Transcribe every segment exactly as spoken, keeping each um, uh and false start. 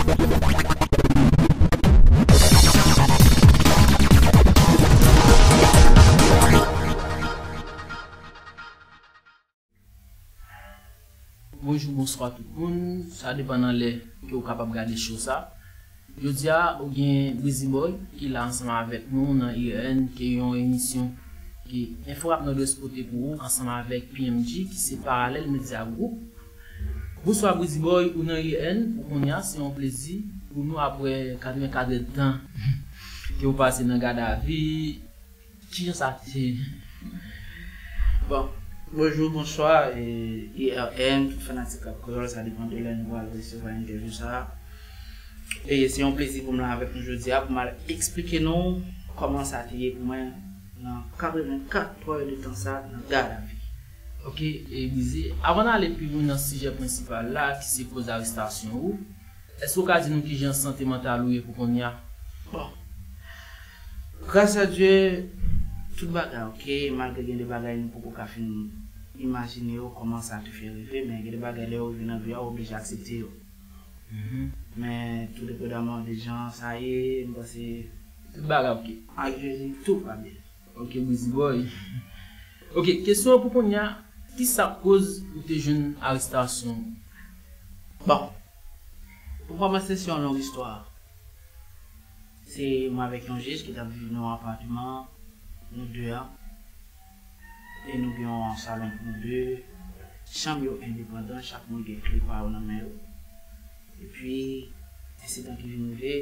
Bonjou, bonswa tout moun. Sa depann nan lè ke w kapab gade show sa. Jodi a, ou gen Breezy Boy ki la ansanm avèk nou nan I R N, ki yon emisyon ke Info Rap Nòdwès pote pou ou ansanm avèk P M G, ki se Parallel Media Group. Bonswa Breezy Boy, ou nan I R N, ou konnen a, se yon plezi pou nou apre katrevenkat èdtan ke w pase nan gadavi. Kijan sa te ye? Bon, bonjou, bonswa, e, I R N, tout fanatik Rap Kreyòl, sa depann de lè nou pral resevwa entèvyou sa a. E se yon plezi pou m la avèk nou jodi a, pou m al eksplike nou kòman sa te ye pou mwen nan katrevenkat twè èdtan sa nan gadavi. Ok, e Breezy, avan n ale pi lwen nan sijè prensipal la, ki se koz arestasyon ou, èske w ka di nou kijan sante mantal ou ye pou kounye a? Bon. Gras a Dye, tout bagay ok, malgre gen de bagay nou poko ka fin imajine yo, kòman sa te fè rive, men gen de bagay lè yo rive nan vi a, ou oblije aksepte yo. Mhm. Men, tou depandaman de jan sa ye, m panse tout bagay ok. Ak Jezi, tout va byen. Ok, Breezy Boy. Ok, kesyon an pou kounye a, kisa k koz ou te jwenn arestasyon? Bon, pou kòmanse, se yon long istwa. Se mwen avèk yon jij ki t ap viv nan yon apatman, nou de a. E nou gen yon salon pou nou de. Chanm yo endepandan, chak moun gen kle pa yo nan men yo. Epi, ensidan ki vin rive,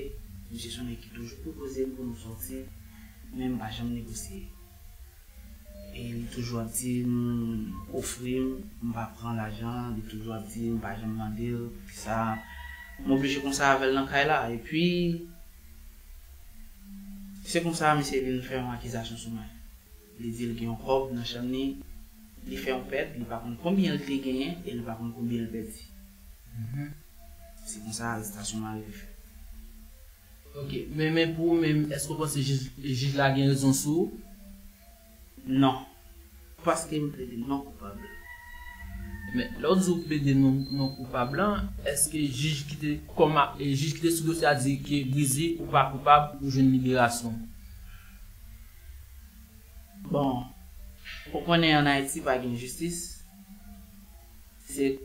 misye se yon nèg ki toujou pwopoze m pou nou sòti, men m pa janm negosye. E li toujou ap di m, ofri m, m pa pran lajan, li toujou ap di m pa janm mande l, poukisa m oblije konsa avè l nan kay la. Epi, se konsa misye vin fè yon akizasyon sou mwen. Li di l gen yon kòb nan chanm li, li fè yon pèd, li pa konn konbyen l te genyen e li pa konn konbyen l pèdi. Mhm. Se konsa arestasyon mwen rive fèt. Ok, men, men pou ou menm, èske w panse jij, jij la gen rezon sou ou? Non, paske m plede non koupab. Men, lè w di w plede non, non koupab lan, èske jij ki te kòm a, e jij ki te sou dosye a di ke Breezy, ou pa koupab, ou jwenn liberasyon? Bon, ou konnen ann Ayiti pa gen jistis, se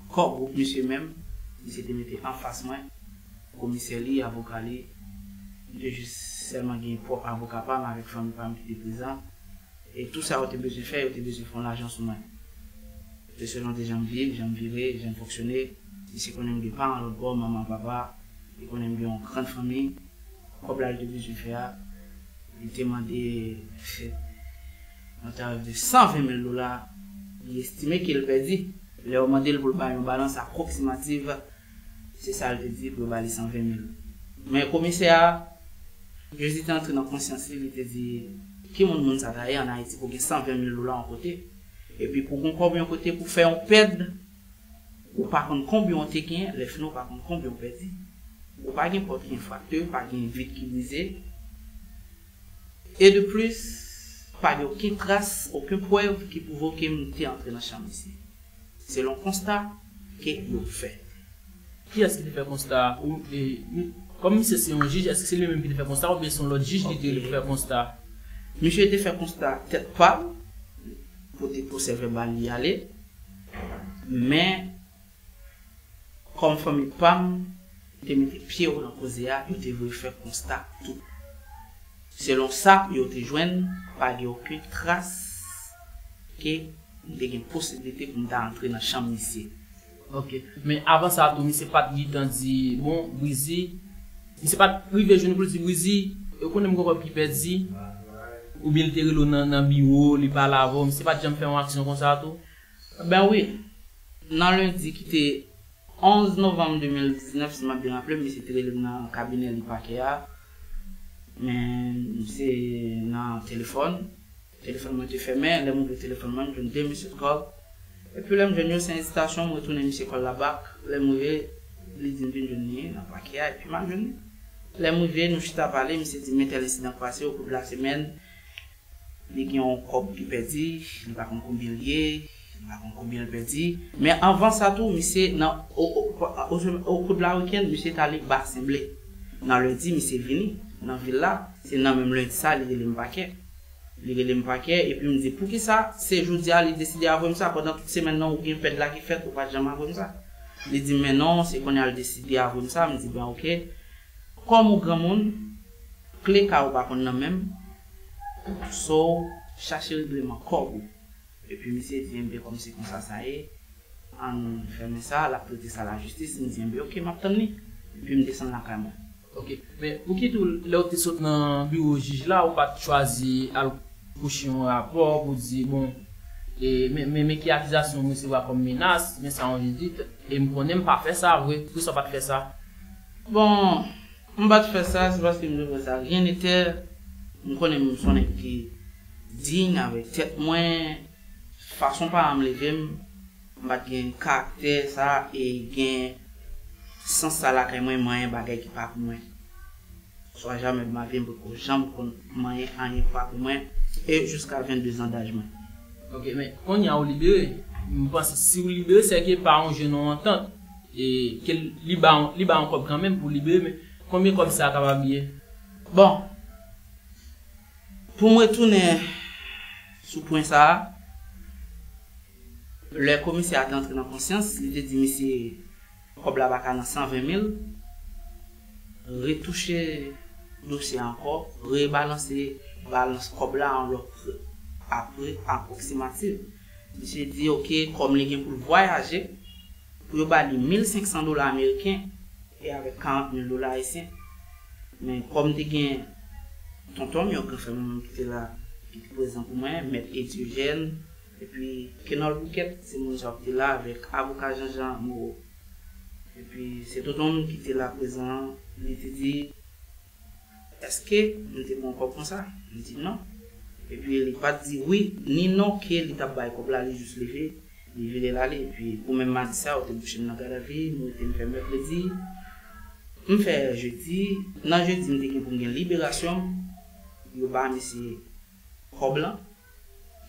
kò gwoup misye menm, misye te mete anfas mwen, komisè li, avoka li, m te jis sèlman gen pwòp avoka pa m avèk fanmi pa m ki te prezan. E tou sa yo te bezwen fè, yo te bezwen fè yon lajan sou mwen. Se selon de jan m viv, jan m vire, jan m fonksyone. Misye konnen m gen paran lòt bò, manman, papa. Li konnen m gen yon grann fanmi. Kòb la li te bezwen fè a, li te mande yon tarif de san ven mil dola. Li estime ke l pèdi. Lè yo mande l pou l bay yon balans apwoksimativ, se sa l te di pou yo ba li san ven mil. Men komisè a, Jezi te antre nan konsyans li, li te di, ki moun moun sa ta ye ann Ayiti pou gen san ven mil dola yon kote? Epi pou gon kòb yon kote pou fè yon pèd, ou pa konn konbyen w te genyen, lè fini w pa konn konbyen w pèdi. Ou pa gen pòt ki enfraktè, pa gen vit ki brize. E de plis, pa gen okenn tras, okenn prèv ki pwouve ke m te antre nan chanm misye. Selon konsta ke yo fè. Kiyès ki te fè konsta a? Ou, e, mi-, kòm misye se yon jij, èske se li menm ki te fè konsta a oubyen se yon lòt jij ki te rele pou fè konsta a? Misye te fè konsta tèt pa l, kote pwosè vèbal li ale, men kòm fanmi pa m te mete pye yo nan koze a, yo te vle fè konsta tou. Selon sa yo te jwenn, pa gen okenn tras ke m te gen posiblite pou m ta antre nan chanm misye. Ok. Men avan sa tou, misye pa t gentan di, bon, Breezy, misye pa t rive jwenn ou pou l di, Breezy, ou konnen m gen yon kòb ki pèdi, oubyen li te rele w nan, nan biwo, li pale avè w, misye pa t janm fè yon aksyon konsa tou? Ben wi. Nan lendi ki te onz novanm de mil diznèf, si m ap byen raple m, misye te rele m nan kabinè li pakè a. Men misye nan telefòn. Telefòn mwen te fèmen. Lè m ouvri telefòn mwen, m jwenn de missed call. Epi lè m jwenn yo, san ezitasyon, m retounen misye call la back. Lè m rive, li di m vin jwenn li nan pakè a, epi m al jwenn li. Lè m rive, nou chita pale, misye di m men tèl ensidan k pase, o kou de lasemèn, li gen yon kòb ki pèdi, li pa konn konbyen l ye, M pa konn konbyen l pèdi. Men anvan sa tou, misye nan, o, o, o, o kou de la wikenn, misye t ale Basen Ble. Nan lendi, misye vini nan vil la. Se nan menm lendi sa, li rele m pakè. Li rele m pakè, epi m di, "Poukisa se jodi a li deside a voye m sa? Pandan tout semèn nan, ou gen pèd la ki fèt, ou pa t janm a voye m sa." Li di m, "Men non, se kounye a l deside a voye m sa." M di, "Ben, oke. Kòm ou granmoun, kle kay ou pa konn nan men m. So, chache regleman kòb ou." Epi misye di, "Enben, kòm se konsa sa ye, ann fèmen sa, l ap trete sa lajistis." M di, "Enben, oke, m ap tann li." Epi m desann lakay mwen. Oke. Men pou ki tou, lè w te sot nan biwo jij la, ou pa t chwazi al kouche yon rapò pou di, "Bon, e, men, men, men ki akizasyon m resevwa kòm menas, men sa yon jij di, e m konnen m pa fè sa vre, poukisa w pa t fè sa?" Bon, m pa t fè sa, se paske m te wè sa rien n'était. M konnen m se yon nèg ki diy avèk tèt mwen, fason paran m leve m, m pa t gen karaktè sa e gen sans sa lakay mwen, manyen bagay ki pa pou mwen. Swa jamè de ma vie, m poko janm konn manyen anyen ki pa pou mwen, e jiska vennde zan daj mwen. Ok, men kounye a ou libere. M panse si ou libere, se ke pa yon jwenn yon antant, e ke li ba, li ba yon kòb kanmenm pou libere, men konbyen kòb sa kapab ye? Bon, pou m retounen sou pwen sa a, lè komisè a te antre nan konsyans, li te di misye kòb la pa ka nan san ven mil, retouche dosye a ankò, rebalanse balans kòb la an lòt prè, apre apwoksimatif. Misye di, ok, kòm li gen pou l vwayaje, pou yo ba li mil senk san dola ameriken e avèk karant mil dola ayisyen. Men kòm te gen tonton m yo, gran frè mwen ki te la, ki te prezan pou mwen, mèt Ediejèn, epi Kenòl Boukèt, se moun sa yo ki te la avèk avoka Janjan Moreau. Epi se tonton m ki te la prezan, li te di, èske m te pran kòb konsa? M di non. Epi li pa t di wi ni non ke li t ap bay kòb la, li jis leve, li vire l ale. Epi pou menm madi sa, yo te bouche m nan gadavi, m rete m fè mèkredi. M fè jedi, nan jedi m te gen pou m gen liberasyon m, yo ba misye kòb lan,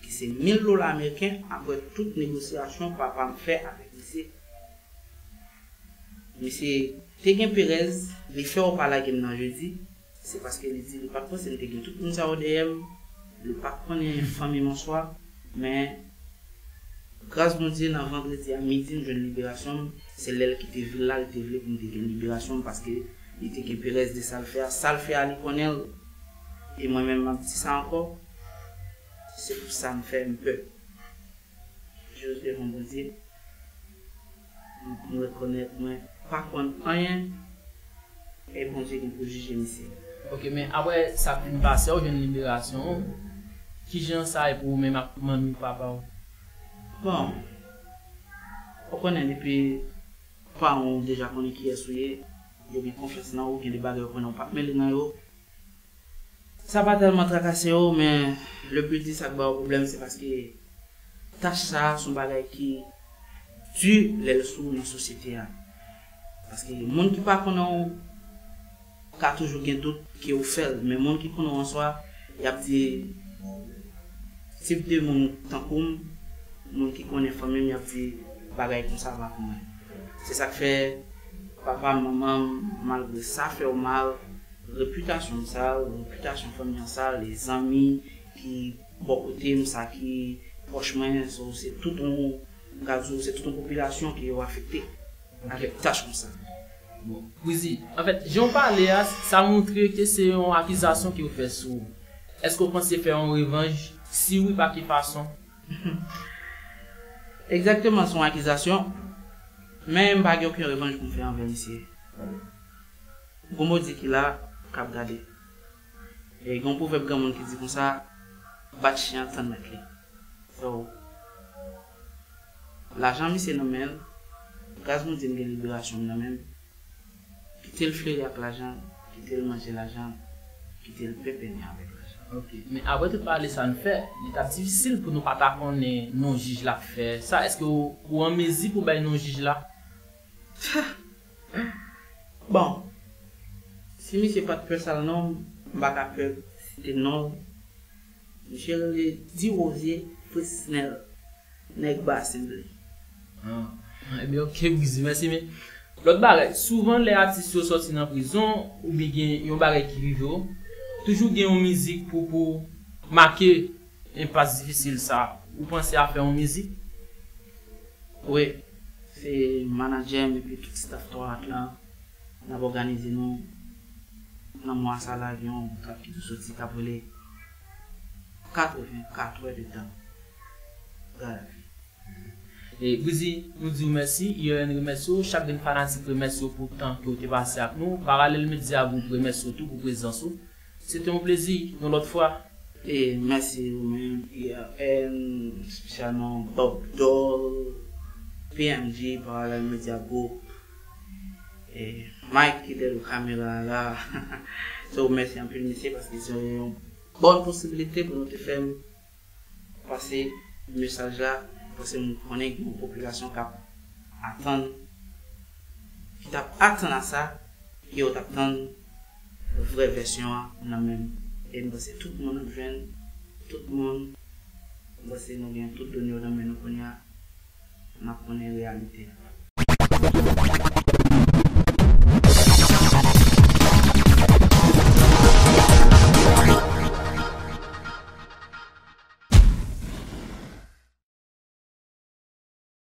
ki se mil dola ameriken, apre tout negosyasyon papa m fè avèk misye. Misye te gen perèz, li fè yo pa lage m nan jedi, se paske li di li pa t panse m te gen tout moun sa yo dèyè m, li pa t konnen fanmi m answa, men gras Bondye, nan vandredi a midi, m jwenn liberasyon m, se lè l kite vil la, li te vle pou m te gen liberasyon m, paske li te gen perèz de sa l fè a, sa l fè a, li konnen l, e mwen menm, m ap di sa ankò, se pou sa m fè m pè. Jis devan Bondye, m rekonèt mwen pa konn anyen, e Bondye gen pou jije misye. Ok, men apre sa k fin pase, ou jwenn liberasyon w, kijan sa ye pou ou menm ak manmi papa w? Bon, ou konnen depi paran w deja konnen kiyès ou ye, yo gen konfyans nan ou, gen de bagay ou konnen ou p ap mele nan yo. Sa pa tèlman trakase yo, men le pli di sa k ba yo pwoblèm, se paske tach sa a se yon bagay ki di lè l sou nan sosyete a. Paske moun ki pa konnen w ka toujou gen dout ke w fè l, men moun ki konnen w answa, y ap di, tip de moun tankou m, moun ki konnen fanmi m, y ap di bagay konsa pa pou mwen. Se sa k fè papa m, manman m, malgre sa fè w mal, repitasyon m sa, repitasyon fanmi an sa, lezanmi ki bò kote m sa, ki pwòch mwen, so, se tout yon, m ka di w, se tout yon popilasyon ke yo afekte avèk tach konsa. Bon, Wizi, anfèt, jan w pale a, sa montre ke se yon akizasyon ke yo fè sou ou. Èske w panse fè yon revanj? Si wi, pa ki fason? Egzakteman, se yon akizasyon, men m pa gen okenn revanj pou m fè anvè misye. Gon Bondye ki la, k ap gade. E gon pwovèb granmoun ki di konsa, bat chen an tann mèt li. So, lajan misye nan men l, gras Bondye m gen liberasyon m nan men m. Kite l fleri ak lajan, kite l manje lajan, kite l penpennen avèk lajan. Ok, men apre tout pale sa n fè, li t ap difisil pou nou pa ta konnen non jij la k fè sa. Èske w, ou an mezi pou bay non jij la? Bon, si misye pa t pè sal non m, m pa ka pè site non l. Misye rele Dirosier Fresnel. Nèg ba, si w vle. Ah. Ebyen, ok, Brizi, mèsi. Men, lòt bagay, souvan lè atis yo sòti nan prizon, oubyen gen yon bagay ki rive yo, toujou gen yon mizik pou, pou make enpas difisil sa. Ou panse a fè yon mizik? Wi, se manadjè m epi tout staff Twa Rat la. N ap òganize nou nan mwa sa la, gen yon trap ki tou soti k ap rele katreven kat è de tan. Gade. E Brizi, nou di w mèsi, I R N remèsye w, chak grenn fanatik remèsye w pou tan ke w te pase ak nou. Paralèl Media Group remèsye w tou pou prezans ou. Se te yon plezi, yon lòt fwa. E mèsi ou menm, I R N, espesyalman Bob Doll, P M G, Paralèl Media Group, e Mike ki dèyè kamera la. So, mèsi anpil, mesye, paske se yon bòn posibilite pou nou te fè m pase mesaj la, paske m konnen gen yon popilasyon k ap atann, ki t ap atann a sa, e yo t ap tann vrè vèsyon an nan men m. E m panse tout moun ap jwenn, tout moun, m panse nou gen tout done yo nan men nou kounye a, n ap konnen reyalite a.